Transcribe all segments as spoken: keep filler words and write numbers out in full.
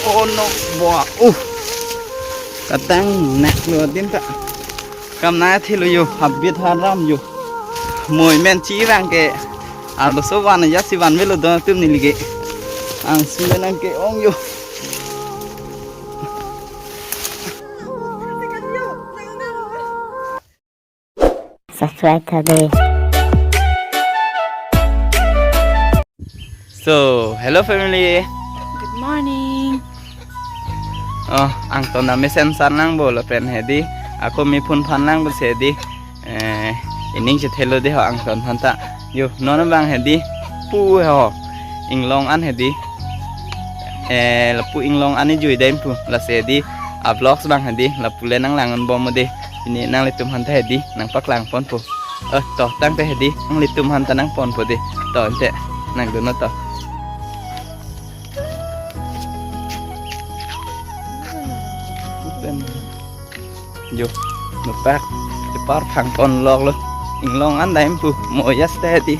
Oh no, boa. Uh. Katang nak lo din ta. Kam na thilo yo, habit haram yo. Moi men chi vang ke. Arloso van ya si van melo don atum neli ke. Ang sile nang ke-ong yo. Subscribe tha de. So, hello family. Good morning. Oh, angton na mesen sar nang bo lapen hedi. Ako mi phun phan nang bo si hedi. Eh, ining si thelo de ho angton phan ta. Yo, non abang hedi. Pu ho. Inglong an hedi. Eh, lapu inglong an ijui dam pu. Lasi hedi. A vlogs abang hedi. Lapu le nang lang-un bom de. Pini nanglitum aphan ta hedi, nang paklang ponpo. Eh, to, tangte hedi, nanglitum aphan ta nang ponpo de. To, ante, nang dun non to. Pen. Yo, nopak, cepar phang pon lok lo. Inglong an dam pu, mo yas ta hedi.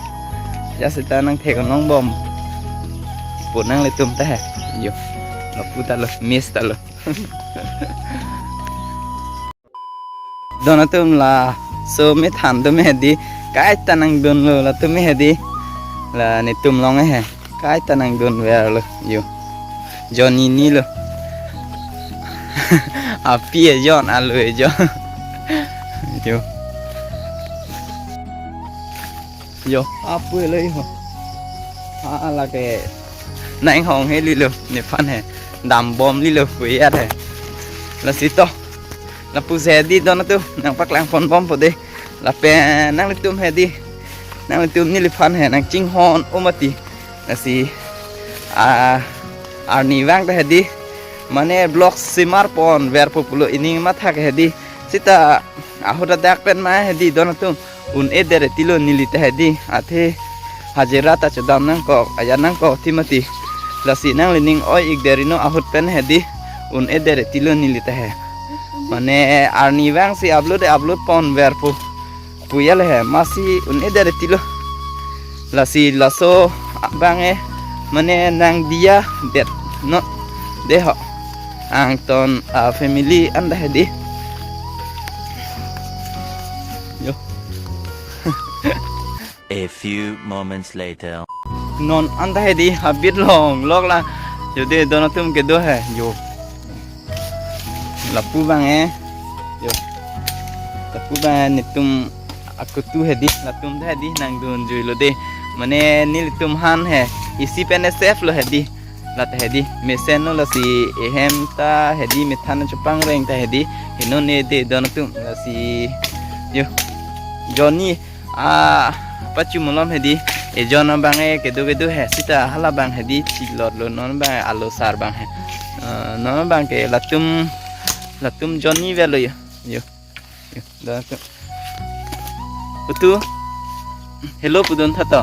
Yas ta nang thek nong bom. Pu nanglitum ta he. Yo, lapu ta lo, miss ta lo. Don atum laso methan atum hedi. Kaita nang dun lo latum hedi. La netum long he. Kaita nang dun ver lo. Yo. Johnny ni lo. Api ejon alo ejon. Yo. Yo, apu lo ho. Ah, lake. Nang hong he lilo, nephan he. Dam bom lilo, kuyat he. Lasi to. Lapu si hedi don atum, nang paklang pon bompo de. Lapen nanglitum hedi. Nanglitum neliphan he, nang chinghon o mati. Lasi, ah, arni vang ta hedi. Mane vlog simar pon verpo pulo ining matha ke hedi. Sita ahut adak pen ma hedi don atum. Un-e det tilo neli ta hedi, athe hajira ta chodam nangkok, aja nangkok thi mati. Lasi nanglining oi-ik det ri non ahut pen hedi, un-e det tilo neli ta he. Mane arni vang si upload, upload pon verpo. Pu ya le he, masi un-e det tilo. Lasi laso abang e, mane nang diya det non de ho. Angton a family an ta hedi. Yo. A few moments later. Non an ta hedi habit long lok la. Yo de don atum kedo he. Yo. Lapu abang e. Yo. Lapu abang e netum akutu hedi. Latum ta hedi nang dunjui lo de. Mane nelitum aphan he. Isi pen safe lo hedi. La ta hedi. Mesen lo lasi ehem ta hedi methan chepangreng ta hedi. Heno ne de don atum lasi. Yo. Johnny. Ah, pachu malom hedi. Ejon abang e kedo kedo he. Sita hala abang hedi chilot lo non abang e alo sar abang he. Eh, non abang ke latum, latum Johnny velo yo. Yo. Yo, dah tu. Betul. Hello pudun tha to.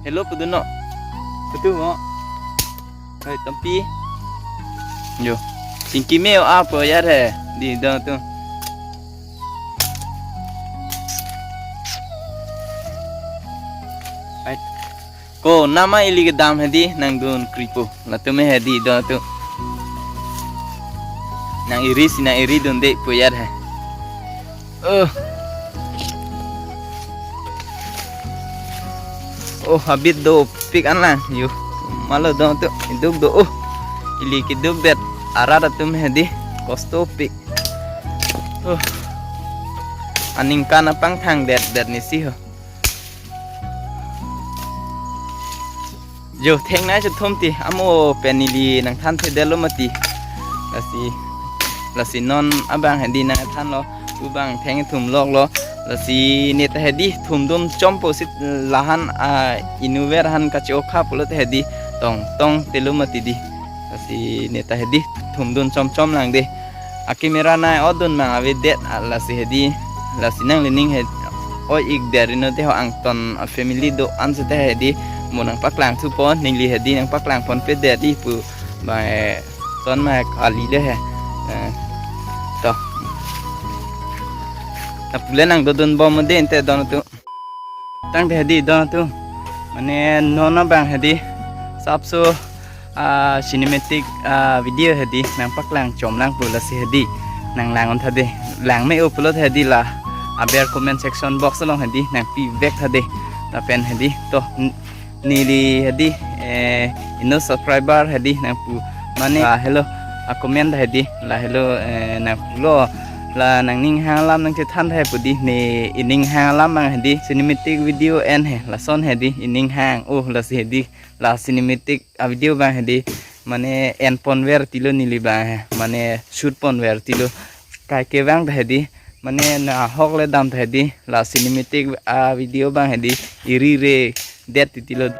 Hello pudun no. Betul mo. Hei, tampi. Yo. Singki me apa ya he. Di dah tu. Ai. Ko nama ili kedam hedi nang dun kripo. Latum hedi do tu. Nang iri si nang iri dun de puyar he. Oh. Oh, habit dopik an lang. Yo. Malo do tu. Iduk do. Oh. Ili kiduk det. Arat atum hedi. Kosto pik. Oh. Aningkan apangthang det det ni si ho. Jo, theng nai chethum ti, amo pen neli nangthan thedetlo mati. Lasi, lasi non abang hedi nangthanlo, pu abang theng thum loklo. Lasi ne ta hedi thumdun chompo sit lahan a inuver han kacho kha pulo ta hedi tong tong telo mati di. Lasi ne ta hedi thumdun chomchom lang de. A camera nai odun mang avedet, a lasi hedi, lasi nanglining he oi-ik det ri non te ho angton a family do-an seta hedi mo nangpaklang thupo, ningli hedi nangpaklang ponpe det di pu ba, eh, ton ma kali le he. Eh, to. Lapu le nang dodun bom mo de ante don tu. Tangte hedi don tu. Mane non abang hedi. Sapso ah, cinematic, ah, video hedi nangpaklang chomlang pu lasi hedi nanglang-un tha dei. Lang me-o pulote hedi la aber comment section box along hedi nangpivek tha dei. Lapen hedi to n-, neli hedi, eh, ino subscriber hedi nangpu mane, ah, hello, ah, comment hedi la hello, eh, nangpulo la nangning hang alam nangchethan tha pu dei, ne ining hang alam abang hedi cinematic video en he, lason hedi ining hang, oh, lasi hedi la cinematic a-video abang hedi mane enponver tilo neli abang he, mane shoot ponver tilo. Kaike abang ta hedi mane nahok le dam ta hedi la cinematic a-video abang hedi iri re det titilo.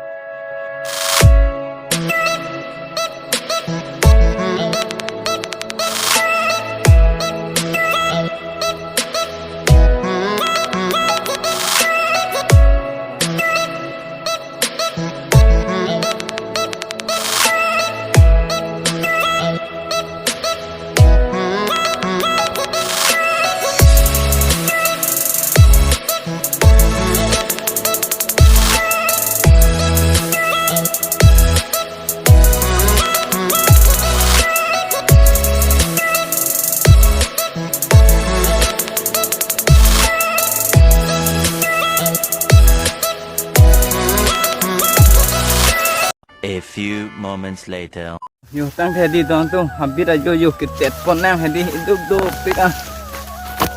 A few moments later. Yo, tangthe dei don atum, habit ajo yo kitet pon nang hedi, iduk duk pik ah.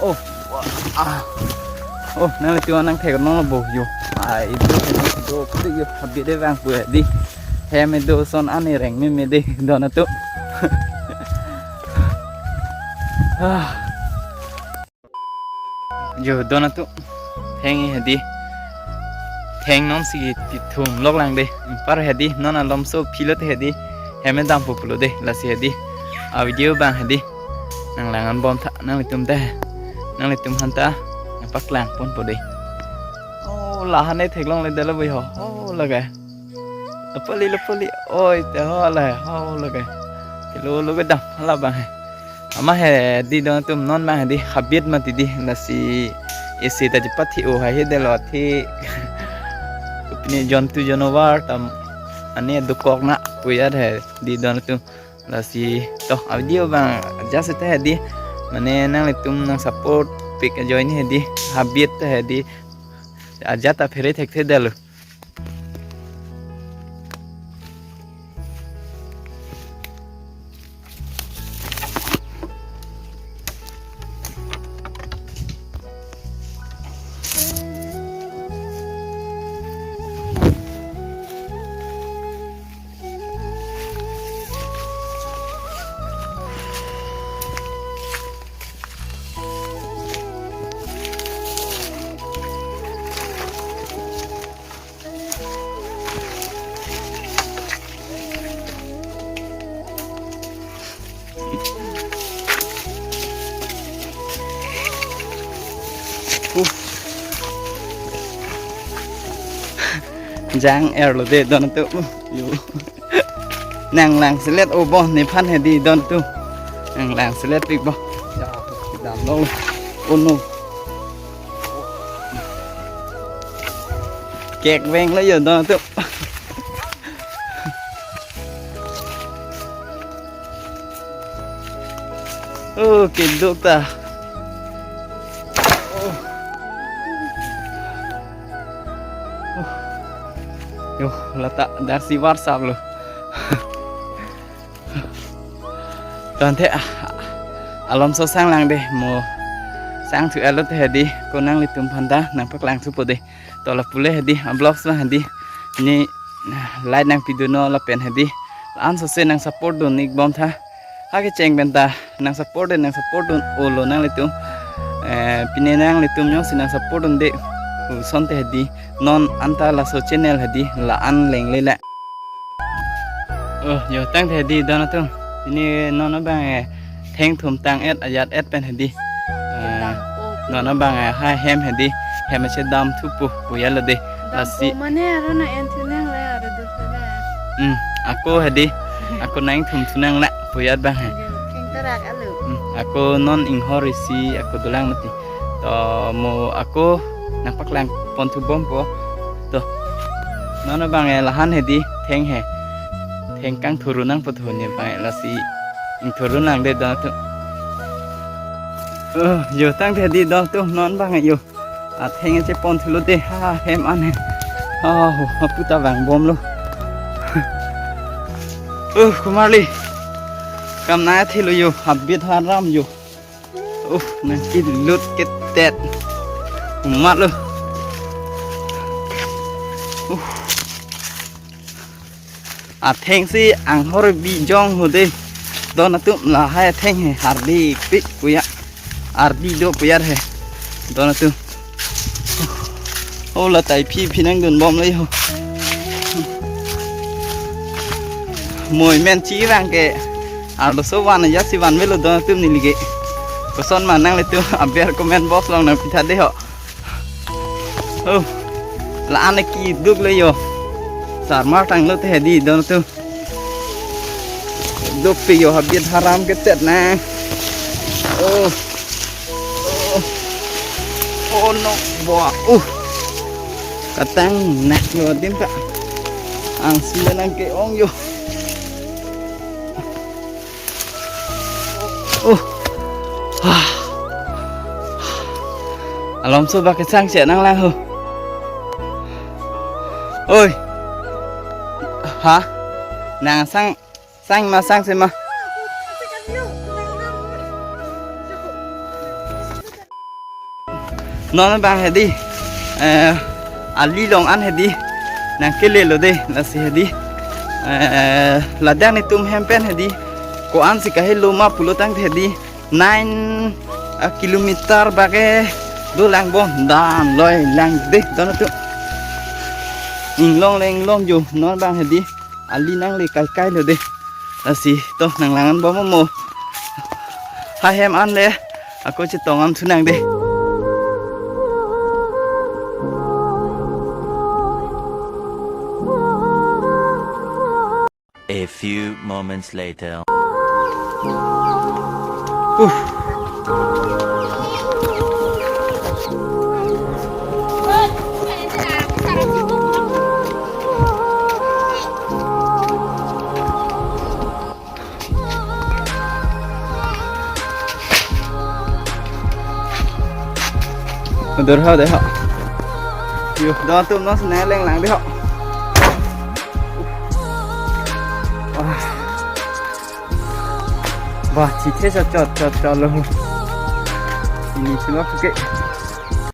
Oh, wa, ah. Oh, nanglitum nangthek non bo yo. Ai, iduk duk pik yo, habit de vang pu hedi. Hem do son ani reng meme dei don atum. Ah. Yo, don atum. Theng hedi. Theng non si tithum lok lang dei. Anpar hedi non alomso philo te hedi. Hem dam pu pulo dei. Lasi hedi a-video abang hedi nanglang-un bom tha nanglitum te. Nanglitum aphanta nangpaklang ponpo dei. Oh, lahan e theklongle dei la bui ho. Oh, lake. Lapoli, lapoli. Oi, te ho la, ho lake. Kilo lo ke dam hala abang he. Amat hedi don atum, non abang hedi habit mati dei, lasi isi ta chepathi-o hai he dei lo, thi pini jontu janovar tam ani dokok na pu ya hedi don atum. Lasi to a-video abang just ta hedi mane nanglitum nangsupport pik ajoine hedi habit ta hedi ajat ta phere thekthe dei lo. Uh. Jang-er lo dei don atum. Yo. Nanglang selet o bo nephan hedi don atum. Nanglang selet pik bo. Ya, dam lo. Oh no. Kek veng lo yo don atum. Oh, keduk ta. Oh. Oh. Yo, lata dar si WhatsApp lo. Tangthe, ah, alomso sang lang dei, mo sangthu alo te hedi, ko nanglitum aphanta nangpaklang thupo dei. To lapu le hedi, a-vlogs abang hedi. Ni like nangpidun non lapen hedi. Ansose nangsupport dun-ik bom tha. Akecheng pen ta nangsupport dei, nangsupport dun-olo nanglitum. Eh, pine nanglitum jongsi nangsupport dun dei. Lason te hedi. Non anta laso channel hedi la-an lengle la. Oh, yo tangthe dei don atum. Pini non abang, eh, thengthum tang-et ajat-et pen hedi. Eh, non abang, eh, ha hem hedi. Hem chedam thupo pu ya lo dei. Lasi. Mane aro na en thunang le aro dur thunang. Hmm, ako hedi. Ako nangthum thunang la pu ya abang he. Thengtarak alo. Hmm, ako non inghor isi ako dolang mati. To mo ako nangpaklang pon thu bompo. To. Non abang, eh, lahan hedi theng he. Thengkang thuru nang puthu ni pai lasi. Ing thuru nang de don atum. Oh, yo tangte di don atum non bang yo. Atheng che pon thulo de ha hem an he. Oh, aputa vang bom lo. Oh, kumar li. Kam na thilo yo, habit haram yo. Uh, nangkelut ketet. Umat lo. Uh. Athengsi anghor bijong ho de. Don atum lahai atheng he hardi pik puya. Ardi do puya he. Don atum. Oh, la tai phi phi nangdun bom le ho. Moi men chi vang ke. Arloso van ya si van velo don atum neli ke. Koson ma nanglitum aber comment box along nangpitha de ho. Oh. La-an keduk le yo. Sarmar tanglo te di don atum. Dopik yo habit haram ketet na. Oh. Oh. Oh no. Wah. Uh. Katang nak yo din ta. Angsi nangke-ong yo. Oh. Ah. Alomso bak kesang si nanglang ho. Oi. Ha? Nang sang, sang ma, sang si ma. Non bang he di. Eh, ali long an he di. Nangkele lo de, lasi he di. Eh, ladak netum hem pen he di. Ko-an si kahelo ma pulo tangte he di. Nine, ah, kilometer bak ke dolang bom dan loi lang de don atum. Inglong le inglong yo non bang he di. Ali nangle kai kai lo de. Lasi to nanglang an bom mo. Ha hem an le. Ako chetong an thu nang de. A few moments later. Dur ho de ho. Yo, don atum non si nanglang de ho. Wah. Wah, chithe chot chot chot chot lo. Ini cuma pakai.